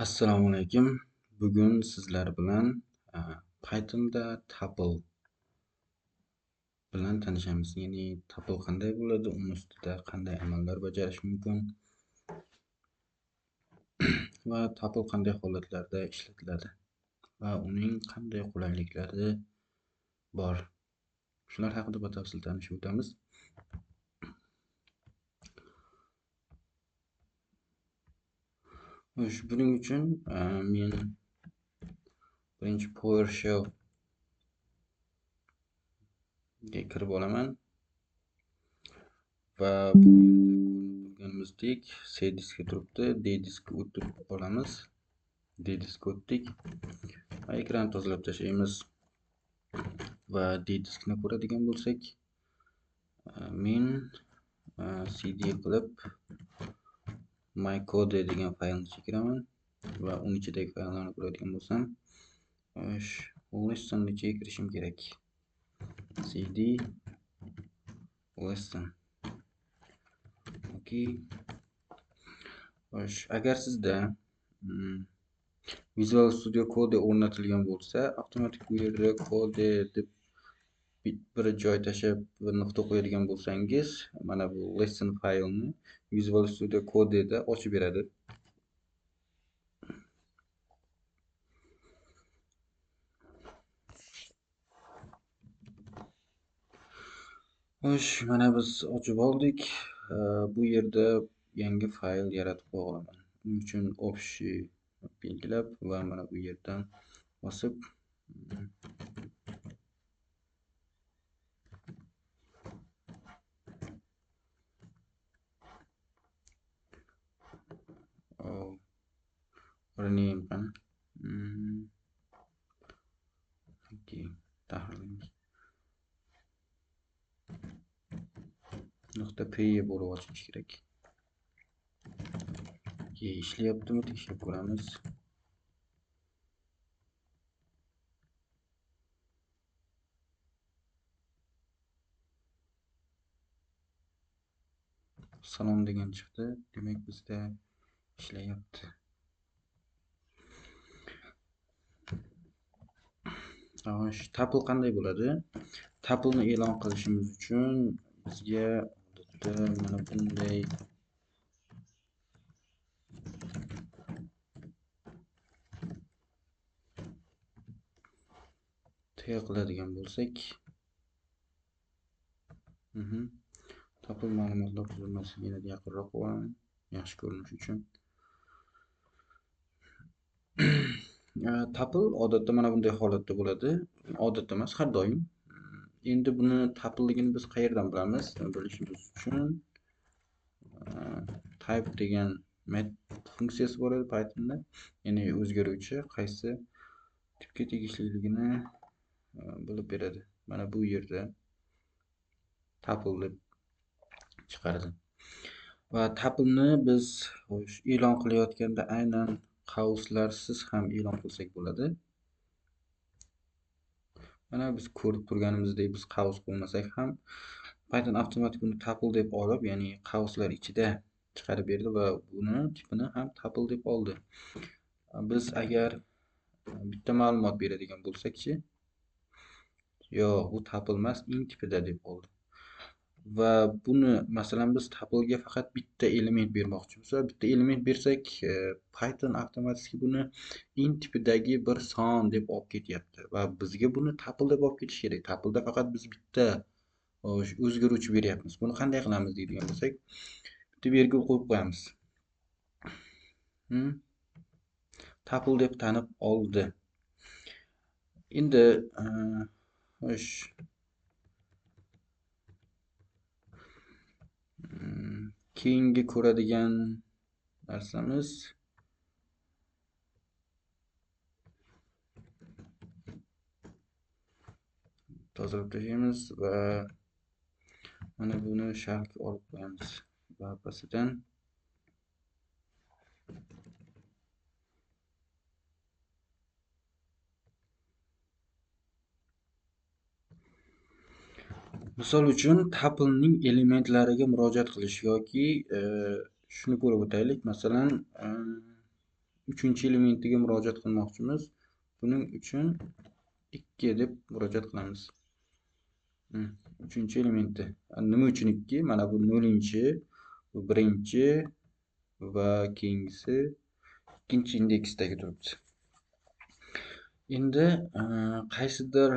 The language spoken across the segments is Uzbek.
Assalomu alaykum. Bugun sizlar bilan Pythonda tuple bilan tanishamiz. Ya'ni tuple qanday bo'ladi, uni ustida qanday amallar bajarish mumkin va tuple qanday holatlarda ishlatiladi va uning qanday qulayliklari bor. Shular haqida batafsil tanishib o'tamiz. Buning uchun men birinchi PowerShell ga kirib olaman va bu yerda ko'rinib turganimizdek C diski turibdi, D diski o'tib olamiz. D diski o'tdik va ekranni tozalab tashlaymiz va D diskni ko'radigan bo'lsak, men cd qilib mycode degan faylni kiraman va uning ichidagi fayllarni ko'radigan bo'lsam, lesson ichiga kirishim kerak. Cd lesson. Okey. Xo'sh, agar sizda Visual Studio Code o'rnatilgan bo'lsa, avtomatik bu yerda code deb bir joy tashlab bir nuqta qo'yadigan bo'lsangiz, mana bu lesson faylni Visual Studio Code'da ochib beradi. Xo'sh, mana biz ochib oldik. Bu yerda yangi fayl yaratib qo'ya olaman. Buning uchun общий belgilab va mana bu yerdan bosib rename qani. Okey, tahrirlaymiz. .py bo'lib ochilishi kerak. Okey, ishlayaptimi? Tekshirib ko'ramiz. Salom degan chiqdi. Demak, bizda ishlayapti. Xo'sh, tuple qanday bo'ladi? Tupleni e'lon qilishimiz uchun bizga odatda mana bunday T qiladigan bo'lsak, tuple ma'lumotlar tuzilmasi yanada yaqinroq bo'laman, yaxshi ko'rinish uchun. Tuple odatda mana bunday holatda bo'ladi. Odatda emas, har doim. Endi buni tupleligini biz qayerdan bilamiz? Bilishimiz uchun type degan funksiyasi bor edi Pythonda. Ya'ni o'zgaruvchi qaysi tipga tegishliligini bilib beradi. Mana bu yerda tuple deb chiqardi. Va tupleni biz e'lon qilayotganda aynan qavslarsiz ham e'lon qilsak bo'ladi. Mana biz ko'rib turganimizdek biz qavs qo'ymasak ham Python avtomatik uni tuple deb olib, ya'ni qavslar ichida chiqarib berdi va buni tipini ham tuple deb oldi. Biz agar bitta ma'lumot beradigan bo'lsak-chi, yo'q, bu tuple emas, int tipida deb oldi. Va buni masalan biz tuplega faqat bitta element bermoqchimiz va bitta element bersak, Python avtomatik buni int tipidagi bir son deb olib ketyapti va bizga buni tuple deb olib ketish kerak. Tupleda faqat biz bitta o'zgaruvchi beryapmiz. Buni qanday qilamiz deydigan bo'lsak, bitta vergul qo'yib qo'yamiz. Tuple deb tanib oldi. Endi xo'sh, keyingi ko'radigan narsamiz tozalab tashlaymiz va mana buni sharhga olib qo'yamiz va pastidan misol uchun tuplening elementlariga murojaat qilish yoki shuni ko'rib o'taylik. Masalan, Uchinchi elementiga murojaat qilmoqchimiz. Buning uchun 2 deb murojaat qilamiz. Uchinchi elementi. Nima uchun 2? Mana bu 0-chi, bu 1-chi va keyingisi 2-chi indeksdagi turibdi. Endi qaysidir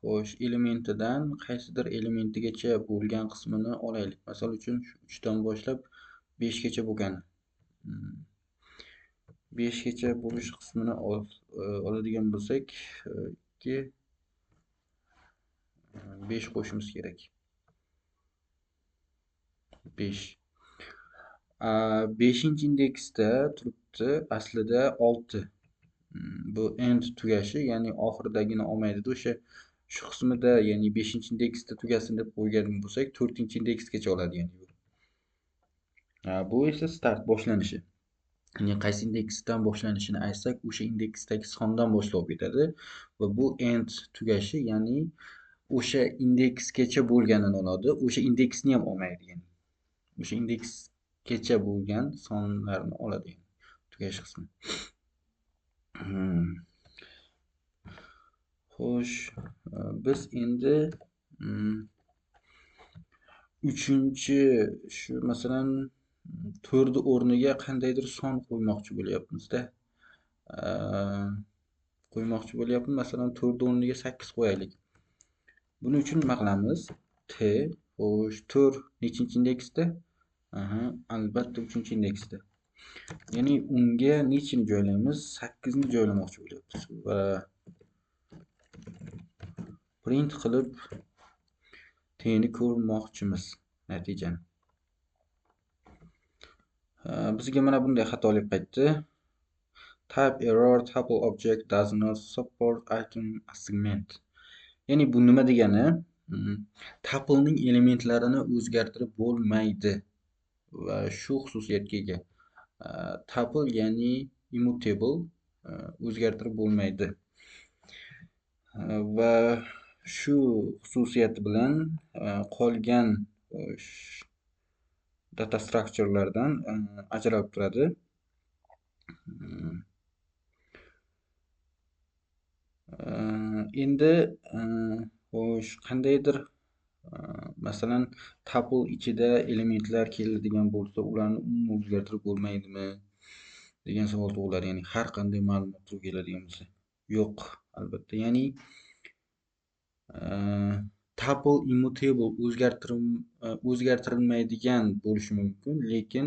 xo'sh elementidan qaysidir elementigacha bo'lgan qismini olaylik. Misol uchun 3 dan boshlab 5 gacha bo'lgan. 5 gacha bo'lish qismini oladigan bo'lsak, 2 5 qo'shimiz kerak. 5. 5-indeksda turibdi aslida 6. Bu end tugashi, ya'ni oxiridagini olmaydi-da, o'sha shu qismida, ya'ni 5-indeksda tugasin deb qo'ygan bo'lsak, 4-indeksgacha oladi, ya'ni bu. Bu esa start boshlanishi. Ya'ni qaysi indeksdan boshlanishini aytsak, o'sha indeksdagi sondan boshlab ketadi va bu end tugashi, ya'ni o'sha indeksgacha bo'lganini oladi, o'sha indeksni ham olmaydi, ya'ni o'sha indeksgacha bo'lgan sonlarni oladi, ya'ni tugash qismi. Xo'sh, biz endi uchinchi shu masalan 4 o'rniga qandaydir son qo'ymoqchi bo'lyapmiz-da. Qo'ymoqchi bo'lyapmiz. Masalan, 4 o'rniga 8 qo'yaylik. Buning uchun nima qilamiz? T, xo'sh, 4 nechinchi indeksda? Aha, albatta 3-indeksda. Ya'ni unga nechini joylaymiz? 8 ni joylamoqchi bo'lyapmiz va print qilib T ni ko'rmoqchimiz natijani. Bizga mana bunday xatolik qaytdi. Type error, tuple object does not support item assignment. Ya'ni bu nima degani? Tuplening elementlarini o'zgartirib bo'lmaydi va shu xususiyatga ega. Tuple ya'ni immutable, o'zgartirib bo'lmaydi. Va shu xususiyati bilan qolgan data structurelardan ajralib turadi. Endi xo'sh, qandaydir masalan tuple ichida elementlar keladigan bo'lsa, ularni umuman o'zgartirib bo'lmaydimi degan savol tug'iladi. Ya'ni har qanday ma'lumot turi keladigan bo'lsa, yo'q albatta. Ya'ni tuple immutable o'zgartirilmaydigan bo'lishi mumkin, lekin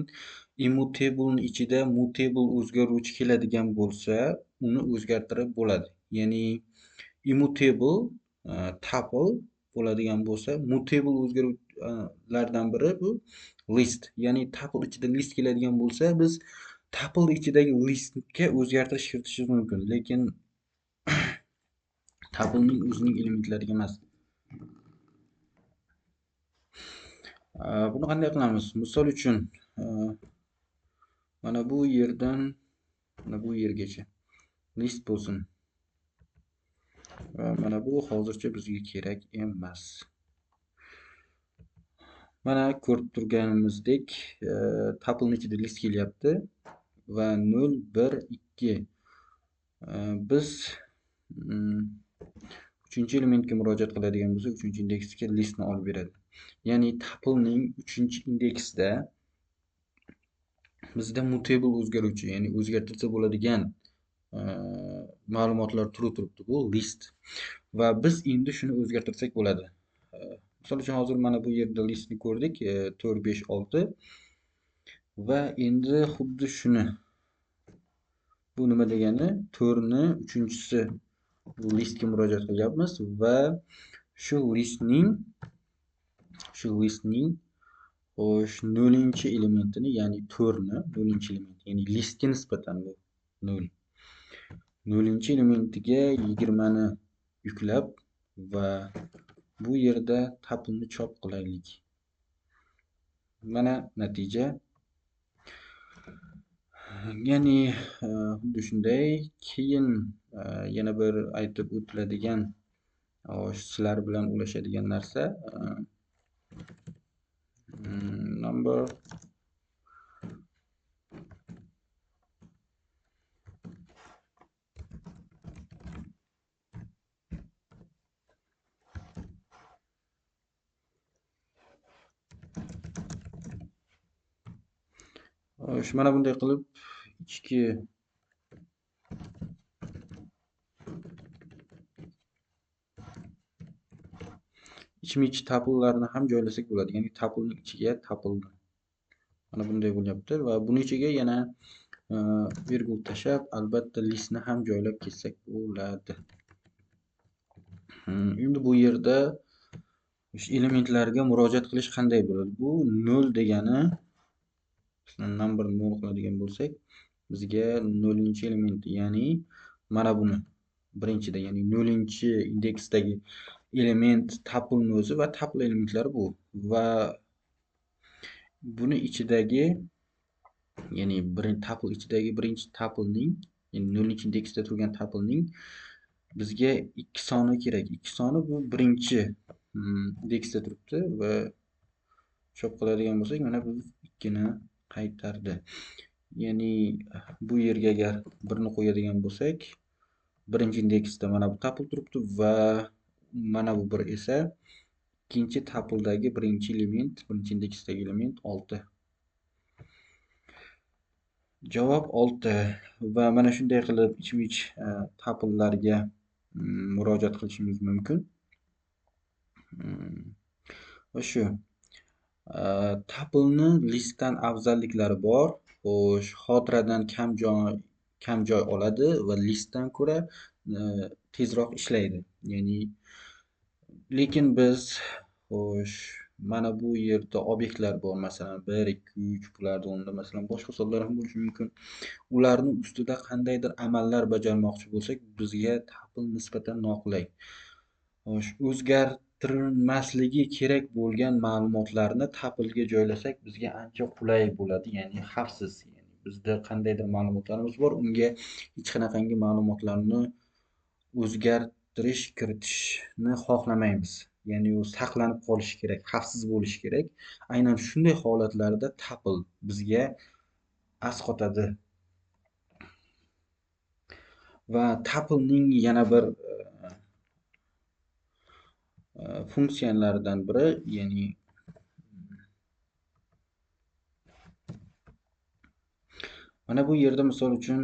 immutablening ichida mutable o'zgaruvchi keladigan bo'lsa, uni o'zgartirib bo'ladi. Ya'ni immutable tuple bo'ladigan bo'lsa, mutable o'zgaruvchilardan biri bu list. Ya'ni tuple ichida list keladigan bo'lsa, biz tuple ichidagi listga o'zgartirish kiritishimiz mumkin, lekin tuplening o'zining elementlariga emas. Buni qanday qilamiz? Misol uchun, mana bu yerdan mana bu yergacha list bo'lsin. Va mana bu hozircha bizga kerak emas. Mana ko'rib turganimizdek, tuplening ichida list kelyapti va 0 1 2. Biz 3-elementga murojaat qiladigan bo'lsak, 3-indeksga listni olib beradi. Ya'ni tuplening 3-indeksda bizda mutable o'zgaruvchi, ya'ni o'zgartirsa bo'ladigan ma'lumotlar turi turibdi, bu list. Va biz endi shuni o'zgartirsak bo'ladi. Misol uchun hozir mana bu yerda listni ko'rdik, 4 5 6 va endi xuddi shuni, bu nima degani? 4 ni 3-chisi listga murojaat qilyapmiz va shu listning xo'sh 0-elementini, ya'ni 4 ni 0-element, ya'ni listga nisbatan bu 0. 0-elementiga 20 ni yuklab va bu yerda tupleni chop qilaylik. Mana natija. Ya'ni xuddi shunday. Keyin yana bir aytib o'tiladigan, sizlar bilan ulashadigan narsa, number Xo'sh, mana bunday qilib ichki ichma-ich tuplelarni ham joylasak bo'ladi. Ya'ni tuplening ichiga tuple mana bunday bo'lyapti va buni ichiga yana virgul tashlab, albatta listni ham joylab ketsak bo'ladi. Endi bu yerda o'sha elementlarga murojaat qilish qanday bo'ladi? Bu 0 degani, masalan, number 0 qiladigan bo'lsak, bizga 0-element, ya'ni mana buni birinchida, ya'ni 0-indeksdagi element tuple o'zi va tuple elementlari bu va buni ichidagi, ya'ni birinchi tuple ichidagi birinchi tuplening, ya'ni 0-indeksda turgan tuplening bizga 2 soni kerak. 2 soni bu birinchi indeksda turibdi va chop qiladigan bo'lsak, mana bu 2 ni qaytardi. Ya'ni bu yerga agar 1 ni qo'yadigan bo'lsak, birinchi indeksda mana bu tuple turibdi va mana bu 1 esa ikkinchi tupledagi birinchi element, birinchi indeksdagi element 6. Javob 6 va mana shunday qilib ichma-ich tuplelarga murojaat qilishimiz mumkin. Va shu tupleni listdan afzalliklari bor. Xo'sh, xotiradan kam joy oladi va listdan ko'ra tezroq ishlaydi. Ya'ni lekin biz xo'sh, mana bu yerda obyektlar bor, masalan 1, 2, 3, bularni o'rnida masalan boshqa sonlar ham bo'lishi mumkin. Ularni ustida qandaydir amallar bajarmoqchi bo'lsak, bizga tuple nisbatan noqulay. Xo'sh, o'zgartirilmasligi kerak bo'lgan ma'lumotlarni tuplega joylasak bizga ancha qulay bo'ladi, ya'ni xavfsiz. Ya'ni bizda qandaydir ma'lumotlarimiz bor, unga hech qanaqangi ma'lumotlarni o'zgartirish, kiritishni xohlamaymiz. Ya'ni u saqlanib qolishi kerak, xavfsiz bo'lishi kerak. Aynan shunday holatlarda tuple bizga asqotadi. Va tuplening yana bir funksiyalaridan biri, ya'ni mana bu yerda misol uchun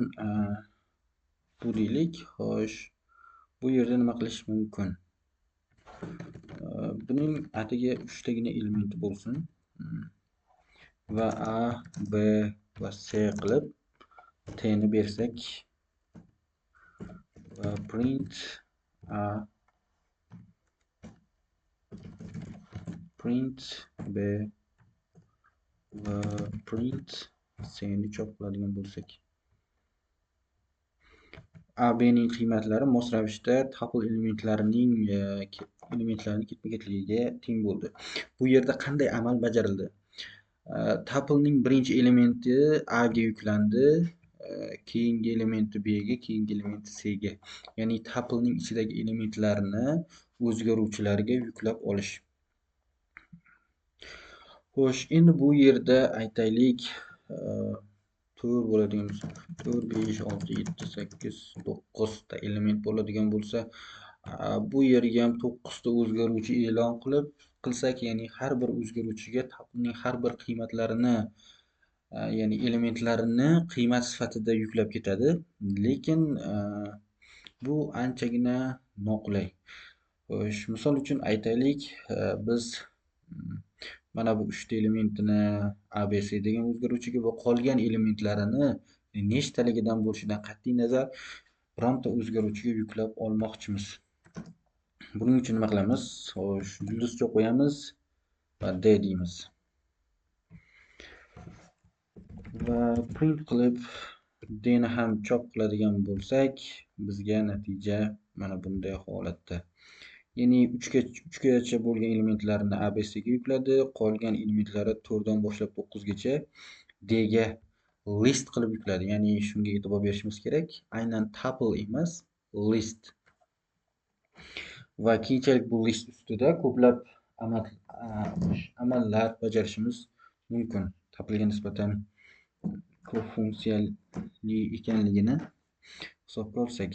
bu deylik. Xo'sh, bu yerda nima qilish mumkin? Buning atigi 3 tagina elementi bo'lsin va A, B va C qilib T ni bersak va print A, print B va print C ni chop qiladigan bo'lsak, A, B ning qiymatlari mos ravishda tuple elementlarining elementlarini ketma-ketligiga teng bo'ldi. Bu yerda qanday amal bajarildi? Tuplening birinchi elementi A ga yuklandi, keyingi elementi B ga, keyingi elementi C ga. Ya'ni tuplening ichidagi elementlarni o'zgaruvchilarga yuklab olish. Xo'sh, endi bu yerda aytaylik, 4 bo'ladigan bo'lsa, 4, 5, 6, 7, 8, 9 ta element bo'ladigan bo'lsa, bu yerga ham 9 ta o'zgaruvchi e'lon qilsak, ya'ni har bir o'zgaruvchiga tuplening har bir qiymatlarini, ya'ni elementlarini qiymat sifatida yuklab ketadi. Lekin bu anchagina noqulay. Xo'sh, misol uchun aytaylik, biz mana bu 3 ta elementini A, B, C degan o'zgaruvchiga va qolgan elementlarini nechtaligidan bo'lishidan qat'iy nazar bironta o'zgaruvchiga yuklab olmoqchimiz. Buning uchun nima qilamiz? Xo'sh, yulduzcha qo'yamiz va D deymiz. Va print qilib D ni ham chop qiladigan bo'lsak, bizga natija mana bunday holatda. Ya'ni 3gacha bo'lgan elementlarni A, B, C ga yukladi, qolgan elementlari 4 dan boshlab 9 gacha D ga list qilib yukladi. Ya'ni shunga e'tibor berishimiz kerak. Aynan tuple emas, list. Va keyinchalik bu list ustida ko'plab amallar bajarishimiz mumkin. Tuplega nisbatan ko'p funksiyali ekanligini hisobga olsak.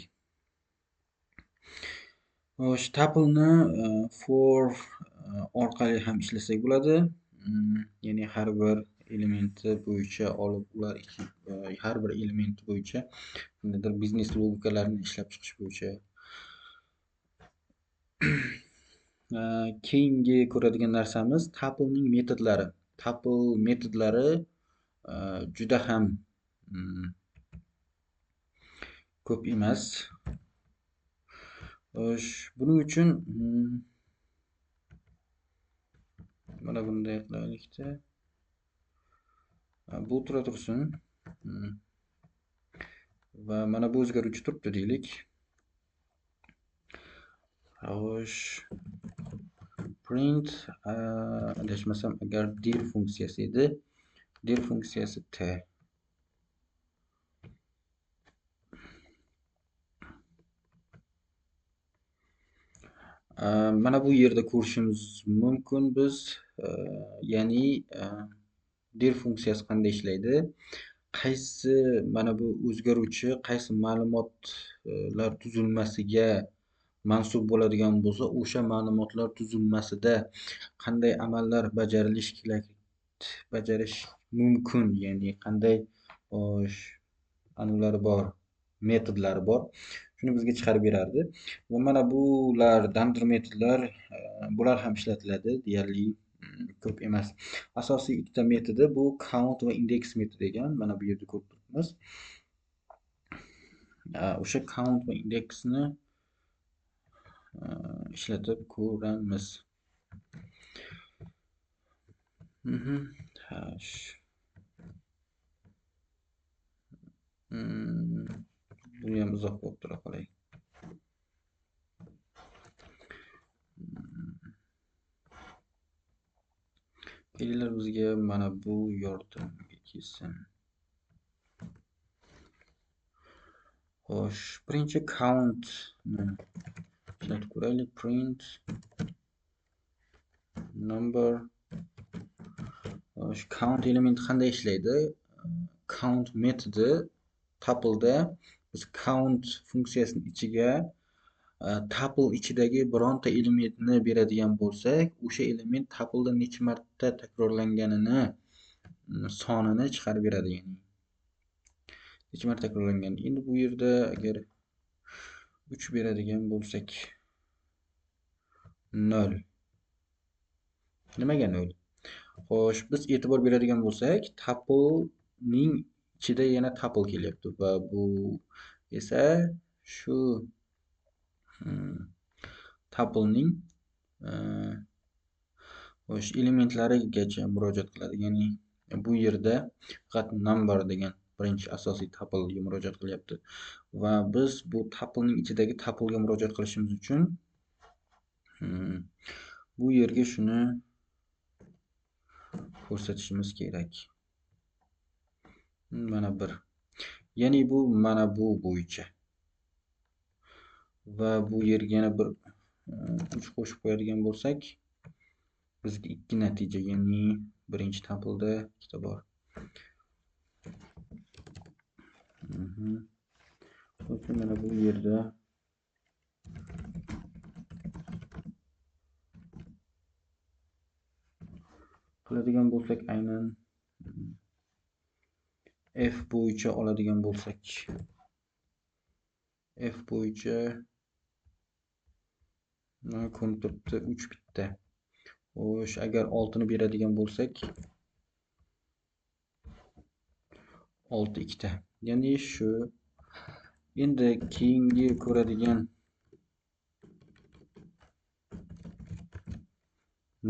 Xo'sh, tupleni for orqali ham ishlasak bo'ladi. Ya'ni har bir elementi bo'yicha olib, ular har bir elementi bo'yicha qandaydir biznes logikalarini ishlab chiqish bo'yicha. Keyingi ko'radigan narsamiz tuplening metodlari. Tuple metodlari juda ham ko'p emas. Xo'sh, buning uchun mana bunday qilaylikda. Bu tura tursin. Va mana bu o'zgaruvchi turibdi deylik. Xo'sh, print adashmasam agar dir funksiyasi edi. Dir funksiyasi t. Mana bu yerda ko'rishimiz mumkin biz, ya'ni dir funksiyasi qanday ishlaydi? Qaysi mana bu o'zgaruvchi qaysi ma'lumotlar tuzilmasiga mansub bo'ladigan bo'lsa, o'sha ma'lumotlar tuzilmasida qanday amallar bajarilishi kerak, bajarish mumkin, ya'ni qanday anulari bor, metodlari bor. Shuni bizga chiqarib berardi. Va mana bular dunder metodlar, bular ham ishlatiladi, deyarli ko'p emas. Asosiy ikkita metodi bu count va index metodi ekan. Mana bu yerda ko'rib turibmiz. O'sha count va indexni ishlatib ko'ramiz. Hash. Buni ham uzoq bo'lib tura qolay. Kelinglar bizga mana bu yordamga kelsin. Xo'sh, birinchi countni ishlatib ko'raylik. Print number. Xo'sh, count elementi qanday ishlaydi? Count metodi tupleda biz count funksiyasining ichiga tuple ichidagi bironta elementni beradigan bo'lsak, o'sha element tupleda necha marta takrorlanganini sonini chiqarib beradi, ya'ni necha marta takrorlangan. Endi bu yerda agar 3 beradigan bo'lsak 0. Nimaga 0? Xo'sh, biz e'tibor beradigan bo'lsak, tuplening ichida yana tuple kelyapti va bu esa shu tuplening xo'sh elementlarigacha murojaat qiladi. Ya'ni bu yerda faqat number degan birinchi asosiy tuplega murojaat qilyapti va biz bu tuplening ichidagi tuplega murojaat qilishimiz uchun bu yerga shuni ko'rsatishimiz kerak. Mana bir. Ya'ni bu mana bu bo'yicha. Va bu yerga yana bir 3 qo'shib qo'yadigan bo'lsak, bizga 2 natija, ya'ni birinchi tupleda ikkita bor. Mana bu yerda qiladigan bo'lsak, aynan f bo'yicha oladigan bo'lsak, f bo'yicha ko'rinib turibdi 3 bitta. Xo'sh, agar 6 ni beradigan bo'lsak 6 ikkita. Ya'ni shu endi keyingi ko'radigan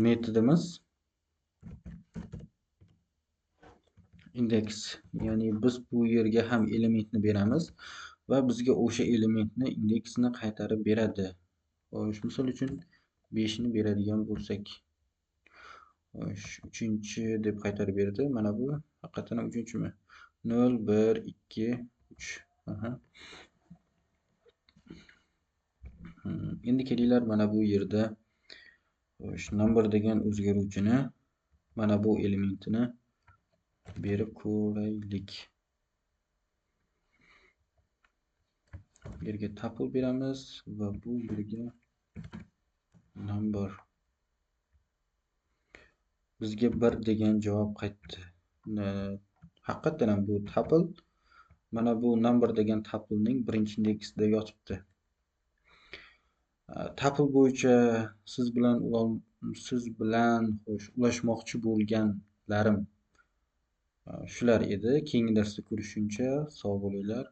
metodimiz indeks. Ya'ni biz bu yerga ham elementni beramiz va bizga o'sha elementni indeksini qaytarib beradi. Xo'sh, misol uchun 5 ni beradigan bo'lsak, xo'sh, 3-chi deb qaytarib berdi. Mana bu haqiqatan ham 3-chimi? 0 1 2 3. Aha. Endi kelinglar mana bu yerda xo'sh, number degan o'zgaruvchini mana bu elementini berib ko'raylik. Bu yerga tuple beramiz va bu yerga number. Bizga 1 degan javob qaytdi. Haqiqatan ham bu tuple mana bu number degan tuplening birinchi indeksida yotibdi. Tuple bo'yicha siz bilan xo'sh ulashmoqchi bo'lganlarim shular edi. Keyingi darsda ko'rishguncha sog' bo'linglar.